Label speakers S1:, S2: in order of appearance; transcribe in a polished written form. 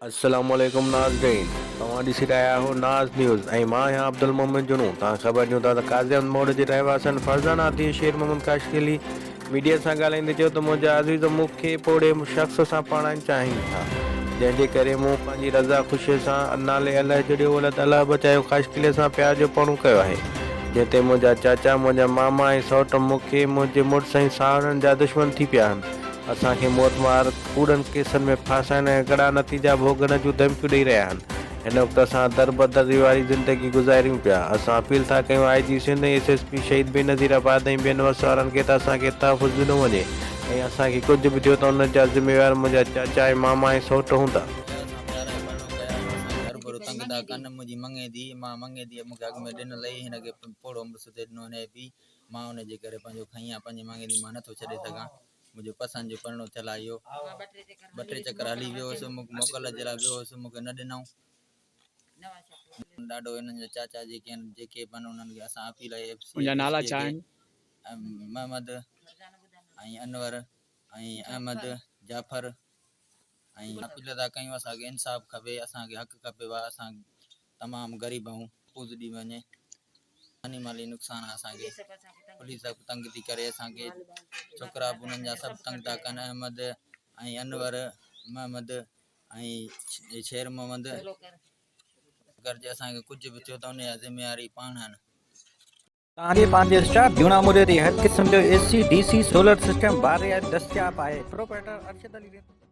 S1: السلام عليڪم ناظرين توهان ڏسي رهيا آهيو ناز نيوز ۽ مان آهيان عبدالمومن جنون توهان خبر ڏيون ٿا ته قاضي احمد موڙ جي رهواسين فرزانه ڌيء شير محمد ڪاشڪيلي ميڊيا سان ڳالهائيندي چيو ته منهنجا عزيز مون کي پوڙهي شخص سان پرڻائڻ چاهين ٿا جنهن جي ڪري مون پنهنجي رضا خوشي سان نالي الهه جڙيو ولد الهه بچايو خاشقيلي سان پيار جو پرڻو ڪيو آهي جنهن تي منهنجا چاچا منهنجا ماما ۽ سئوٽ مون کي منهنجي مڙس ۽ ساهرن جا دشمن ٿي پيا آهن. اسان کي موتمار ڪوڙن ڪيسن ۾ ڦاسائڻ ۽ ڪڙا نتيجا ڀوڳڻ جون ڌمڪيون ڏئي رهيا آهن. هن وقت اسان دربدري واري زندگي گذاريون پيا. اسان اپيل ٿا ڪيون I G Sindh ۽ S S P Shaheed Benazirabad ۽ ٻين وس وارن کي ته اسان کي تحفظ ڏنو وڃي ۽ اسان کي ڪجهه به ٿيو ته ان جا ذميوار منهنجا چاچا ۽ ماما ۽ سئوٽ هوندا.
S2: پيار سان پيار ۽ پرڻو ڪيا هو اسان کي هرڀرو تنگ ٿا ڪن منهنجي مڱيندي مان مڱينديء مون کي اڳ ۾ ڏنل هئي هن کي پوڙهو مڙس ٿي ڏنو هن جي پيء مان ان جي ڪري پنهنجو کنئي آ پنهنجي مڱيندي مان نٿو ڇڏي سگهان منهنجو پسند جو پرڻو ٿيل آهي اهو ٻه ٽي چڪر هلي ويو هوس موڪل جي لاء ويو هوس مون کي نه ڏنائون ڏاڍو انهن جا چاچا جيڪي آهن جيڪي به آهن انهن کي اسان اپيل آهي ايف سي
S3: ان جا نالا ڇا آهن؟
S2: محمد ۽ انور ۽ احمد جعفر ۽ اپيل ٿا ڪيون اسان کي انصاف کپي اسان کي حق کپي وا اسان تمام غريب آهيون پوز ڏي وڃي جاني مالي نقصان آهي اسان کي پوليس سڀ تنگ ٿي ڪري اسان کي ڇوڪرا به انهن جا سڀ تنگ ٿا ڪن احمد ۽ انور محمد ۽ شير محمد اگر جي اسان کي ڪجهه به ٿيو ته ان جا ذميواري پاڻ آهن.
S4: توهان جي پنهنجي اسٽاف جهونا موري تي هر قسم جو A C D C solar system باري دستياب آهي پروپرائيٽر ارشد علي رند.